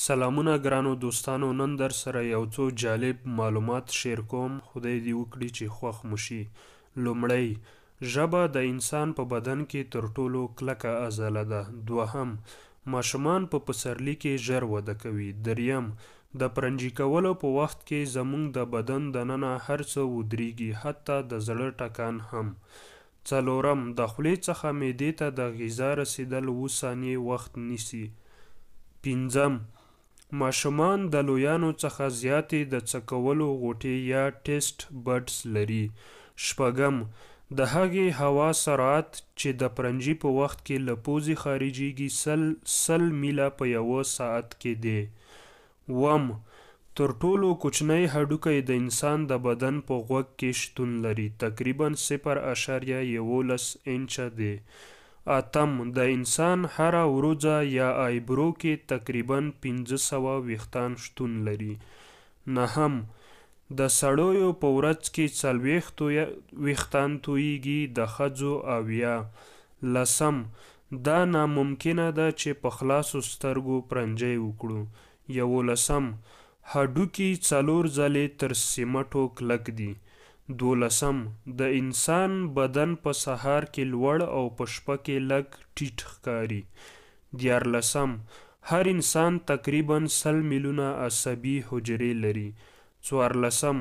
سلامونه ګرانو دوستانو نن درسره یو څو جالب معلومات شیر کوم خدای دې وکړي چې خوښ مو شي. لومړی، ژبه د انسان په بدن کې تر ټولو کلکه عضله ده. دوهم، ماشومان په پسرلي کې ژر وده کوي. دریم، د پرنجي کولو په وخت کې زموږ د بدن دننه هر څه ودریږي حتی د زړه ټکان هم. څلورم، د خولې څخه معدې ته د غذا رسیدل 7 ثانیې وخت نیسي. پنځم، ماشومان د لویانو څخه زیاتې د څکولو غوټې یا ټیسټ بډز لري. شپږم، د هغې هوا سرعت چې د پرنجي په وخت کې له پوزې خارجیږي 100 میله په یوه ساعت کې دی. اووم، تر ټولو کوچنی هډوکی د انسان د بدن په غوږ کې شتون لري، تقریبا 0.11 انچه دی. اتم، د انسان هره وروځه یا آیبرو کې تقریبا 500 ویښتان شتون لري. نهم، د سړیو په ورځ کې 40 ویښتان تویږي، د ښځو 70. لسم، دا ناممکنه ده چې په خلاصو سترګو پرنجی وکړو. یولسم، هډوکي 4 ځلې تر سیمټو کلک دي. دولسم، د انسان بدن په سهار کې لوړ او په شپه کې لږ ټیټ ښکاري. دیارلسم، هر انسان تقریبا 100 میلیونه عصبي حجرې لري. څوارلسم،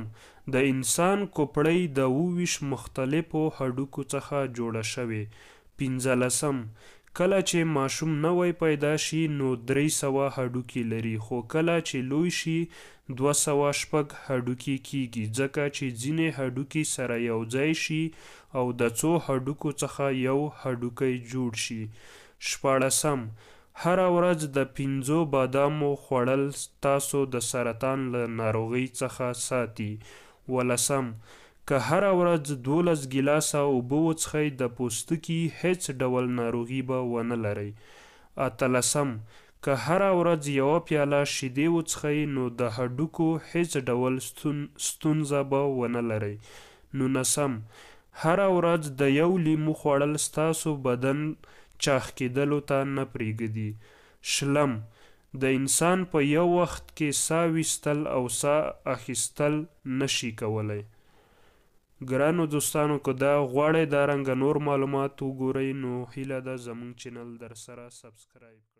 د انسان کوپړۍ د 27 مختلفو هډوکو څخه جوړه شوې. پنځلسم، کله چې ماشوم نوی پیدا شي نو 300 هډوکي لري، خو کله چې لوی شي 206 هډوکي کیږي، ځکه چې ځینې هډوکي سره یو ځای شي او د څو هډوکو څخه یو هډوکی جوړ شي. شپاړسم، هره ورځ د 5 بادامو خوړل تاسو د سرطان له ناروغۍ څخه ساتي. ولسم، که هره ورځ 12 ګیلاسه اوبه وڅښئ د پوستکي هیڅ ډول ناروغي به ونه لرئ. اتلسم، که هره ورځ یوه پیاله شیدې وڅښئ نو د هډوکو هیڅ ډول ستونزه به ونه لرئ. نولسم، هره ورځ د یو لیمو خوړل ستاسو بدن چاغ کېدلو ته نه پرېږدي. شلم، د انسان په یو وخت کې ساه ویستل او ساه اخیستل نشي کولی. ګرانو دوستانو، که دا غواړئ دا رنګه نور معلومات وګورئ نو هیله ده زموږ چینل در سره سبسکرایب کړئ.